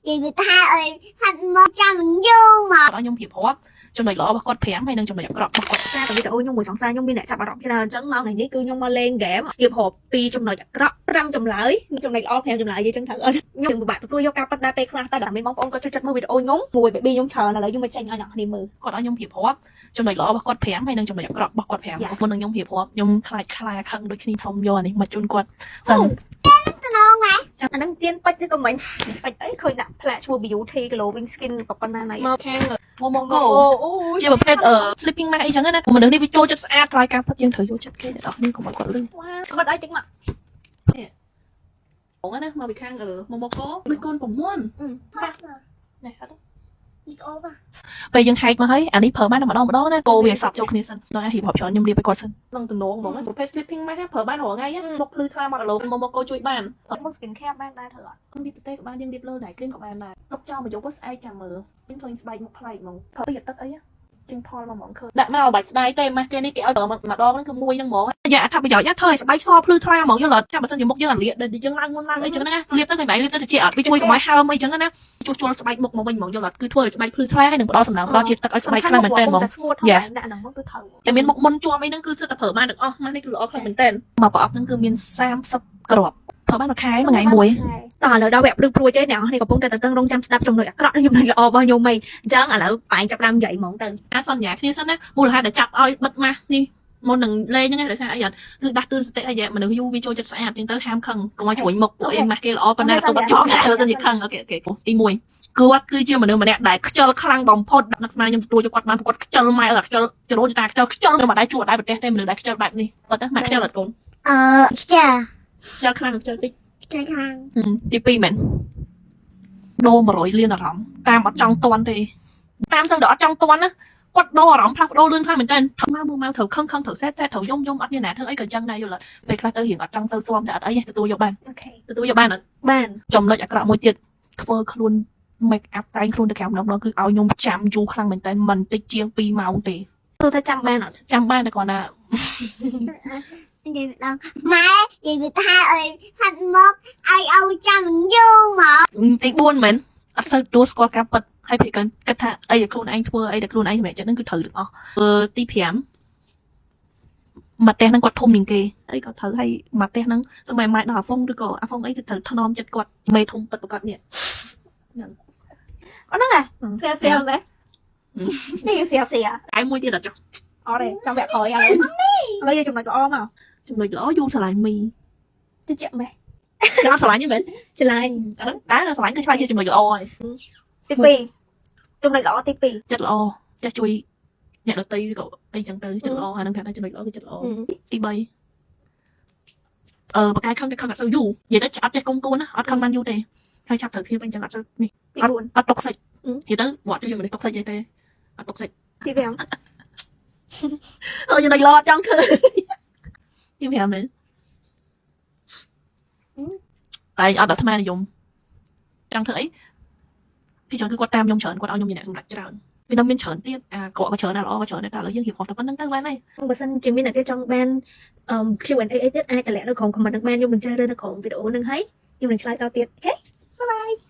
និយាយថាអើយហាត់មកចាំយូរមក គាត់ឲ្យខ្ញុំរៀបរាប់ចំណុចល្អរបស់គាត់5ហើយនិងចំណុចអាក្រក់របស់គាត់ សារតែវីដេអូខ្ញុំមួយសង្សារខ្ញុំមានអ្នកចាប់អារម្មណ៍ច្រើនអញ្ចឹងមកថ្ងៃនេះគឺខ្ញុំមកលេងហ្គេមរៀបរាប់ពីចំណុចអាក្រក់5ចម្លើយចំណុចល្អ5ចម្លើយយីចឹងត្រូវអត់ខ្ញុំពិបាកទទួលយកការពិតដែរពេលខ្លះតែដល់មានបងប្អូនគាត់ចូលចិត្តមើលវីដេអូខ្ញុំមួយ baby ខ្ញុំច្រើនឥឡូវខ្ញុំមកចេញឲ្យអ្នកគ្នាមើល គាត់ឲ្យខ្ញុំរៀបរាប់ចំណុចល្អរបស់គាត់5ហើយនិងចំណុចអាក្រក់របស់គាត់5មុននឹងខ្ញុំរៀបរាប់ខ្ញុំខ្លាចខ្លាខឹងដូចគ្នាសុំយកអានេះមកជូនគាត់សិន តំណងណា អាហ្នឹងជៀនពេជ្រឬក៏មិញពេជ្រអីឃើញដាក់ផ្លាកឈ្មោះ beauty glowing skin ប៉ុណ្ណាណៃ មកខាង Momoko អូ ជាប្រភេទ sleeping mask អីចឹងណាមនុស្សនេះវាចូលចិត្តស្អាតក្រោយការផិតយើងត្រូវយកចិត្តគេអ្នកនរគ្នាកុំឲ្យគាត់លឺ វ៉ាបិទឲ្យតិចមក បងណាមកពីខាង Momoko ដូចកូនប្រមួននេះអត់ អូបា ពេលយើងហែកមកហើយអានេះប្រើបានតែម្ដងម្ដងណាគោវាសັບចូលគ្នាសិនដល់ណារៀបរាប់ច្រើនខ្ញុំរៀបឲ្យគាត់សិននឹងតំណងហ្មងប្រភេទ sleeping mask ប្រើបានរាល់ថ្ងៃមុខភ្លឺថ្លាមកដល់ Momoko ជួយបាន មក skin care បានដែរត្រូវអត់ ខ្ញុំលាបទទេក៏បានយើងលាបលើដៃគ្រីមក៏បានដែរលុបចោលមកយកស្អែកចាំមើលខ្ញុំឃើញស្បែកមុខប្លែកហ្មងធ្វើពីអាទិត្យអីជាងផលមកហ្មងឃើញដាក់មកបាច់ស្ដាយទេម៉ាស់គេនេះគេឲ្យប្រើម្ដងហ្នឹងគឺមួយហ្នឹងហ្មងយ៉ាអត្ថប្រយោជន៍ធ្វើឲ្យស្បែកសភ្លឺថ្លាហ្មងយល់អត់ចាំបើសិនជាមុខយើងអាលាកយើងឡើងមុនឡើងអីចឹងណាលាបទៅឃើញបែរលាបទៅជាអត់វាជួយកុំឲ្យហើមអីចឹងណាជួសជុលស្បែកមុខមកវិញហ្មងយល់អត់គឺធ្វើឲ្យស្បែកភ្លឺថ្លាហើយនឹងផ្ដល់សំណើមផ្ដល់ជាតិទឹកឲ្យស្បែកខ្លាំងមែនតើហ្មង តែស្ងួតហ្នឹងដាក់ហ្នឹងមកគឺត្រូវ តែមានមុខមុនជាប់អីហ្នឹងគឺសិតតែប្រើបានទាំងអស់ម៉ាស់នេះគឺល្អខ្លាំងមែនតើមកប្រអប់ហ្នឹងគឺមាន30គ្រាប់ប្រើបានមួយខែមួយថ្ងៃមួយ តោះឥឡូវដល់វគ្គព្រឹកព្រួយទេអ្នកនរគ្នាកំពុងតែតឹងរងចាំស្ដាប់ចំណុចអាក្រក់និងចំណុចល្អរបស់ខ្ញុំហីអញ្ចឹងឥឡូវបែងចាប់ដើមនិយាយហ្មងទៅ អាសន្យាគ្នាសិនណាមូលហេតុដែលចាប់ឲ្យបិទម៉ាស់នេះមុននឹងលេងហ្នឹងដោយសារអីអត់គឺដាស់តឿនសតិឲ្យមនុស្សយូរវាចូលចិត្តស្អាតចឹងទៅហាមខឹងកុំឲ្យជ្រួញមុខពួកអីម៉ាស់គេល្អប៉ុណ្ណាទៅបិទជាប់ដែរបើសិនជាខឹង okay okay ទី1គាត់គឺជាមនុស្សម្នាក់ដែលខ្ជិលខ្លាំងបំផុតនឹកស្មានខ្ញុំទទួលយកគាត់បានព្រោះគាត់ខ្ជិលម៉ែអើខ្ជិលចរូនចតាខ្ជិលខ្ជិលខ្ញុំអត់ដែរជួបអត់ដែរប្រទេសទេមនុស្សដែលខ្ជិលបែបនេះគាត់ណាម៉ែខ្ជិលអត់កូន អឺខ្ជិល ខ្ជិលខ្លាំងខ្ជិលតិច ខ្ជិលខ្លាំង ទី2មែនដូរ100លានអារម្មណ៍តាមអត់ចង់តន់ទេតាមសឹងតែអត់ចង់តន់ណាគាត់ដូរអារម្មណ៍ផ្លាស់ប្ដូរលឿនខ្លាំងមែនទែនថឹងមកមកត្រូវខឹងខឹងត្រូវសេតសេតត្រូវយំយំអត់មានណាធ្វើអីក៏ចឹងដែរយល់ពេលខ្លះទៅរៀងអត់ចង់សូវស៊ាំតែអត់អីទេទទួលយកបាន okay ទទួលយកបានអត់ បាន ចំណុចអាក្រក់មួយទៀតធ្វើខ្លួន make up តែងខ្លួនទៅក្រៅម្ដងម្ដងគឺឲ្យខ្ញុំចាំយូរខ្លាំងមែនទែនមិនតិចជាង2ម៉ោងទេ ទោះថាចាំបានអត់ ចាំបានតែគាត់ណា និយាយម្ដងម៉ែនិយាយថាអើយហាត់មកឲ្យឲ្យចាំយូរមក ទី4មែនអត់សូវទទួលស្គាល់ការពិតហើយភាគគិតថាអីដែលខ្លួនឯងធ្វើអីដែលខ្លួនឯងសម្រេចចិត្តហ្នឹងគឺត្រូវទាំងអស់ទី5មកផ្ទះហ្នឹងគាត់ធំជាងគេអីក៏ត្រូវហើយមកផ្ទះហ្នឹងសម័យម៉ែដល់អាហ្វុងឬក៏អាហ្វុងអីទៅត្រូវថ្នមចិត្តគាត់មេធំពិតប្រាកដនេះ អត់ហ្នឹងហ៎សៀសៀដែរនេះសៀសៀ តែមួយទៀតអត់ចុះ អត់ទេចាំវគ្គក្រោយឥឡូវឥឡូវយកចំណុចល្អមក ចំណុចល្អយូរស្រឡាញ់មី តិចម៉េះ គេអត់ស្រឡាញ់ទេមែន ឆ្លាញ់ អាហ្នឹងដែរស្រឡាញ់គឺឆ្លាញ់ជាចំណុចល្អហើយ ទី2ចំណុចល្អទី2 ចិត្តល្អចេះជួយអ្នកដទៃឬក៏អីចឹងទៅចិត្តល្អអាហ្នឹងប្រាប់ថាចំណុចល្អគឺចិត្តល្អទី3អឺបកាយខឹងតែខឹងអត់សូវយូរនិយាយទៅអត់ចេះគុំគួនណាអត់ខឹងបានយូរទេហើយឆាប់ត្រូវគ្នាវិញចឹងអត់សូវនេះ ទី4 អត់ toxic និយាយទៅវត្តជួយមនុស្ស toxic អីទេអត់ toxic ទី5 អឺចំណុចល្អអត់ចង់ឃើញទី5មែនតែអត់អាត្មានិយមចង់ធ្វើអីពីច្រើនគឺគាត់តាមខ្ញុំច្រើនគាត់ឲ្យខ្ញុំជាអ្នកសម្រេចច្រើនវានៅមានច្រើនទៀតអាក្រក់ក៏ច្រើនអាល្អក៏ច្រើនដែរតែឥឡូវយើងរៀបរាប់តែប៉ុណ្្នឹងទៅបានហើយ បើសិនជាមានអ្នកទៀតចង់បានអឺ Q&A អីទៀតអាចតម្លាក់នៅក្រោម comment នឹងបានខ្ញុំនឹងជ្រើសរើសនៅក្រោមវីដេអូនឹងហើយខ្ញុំនឹងឆ្លើយតទៀត okay bye bye.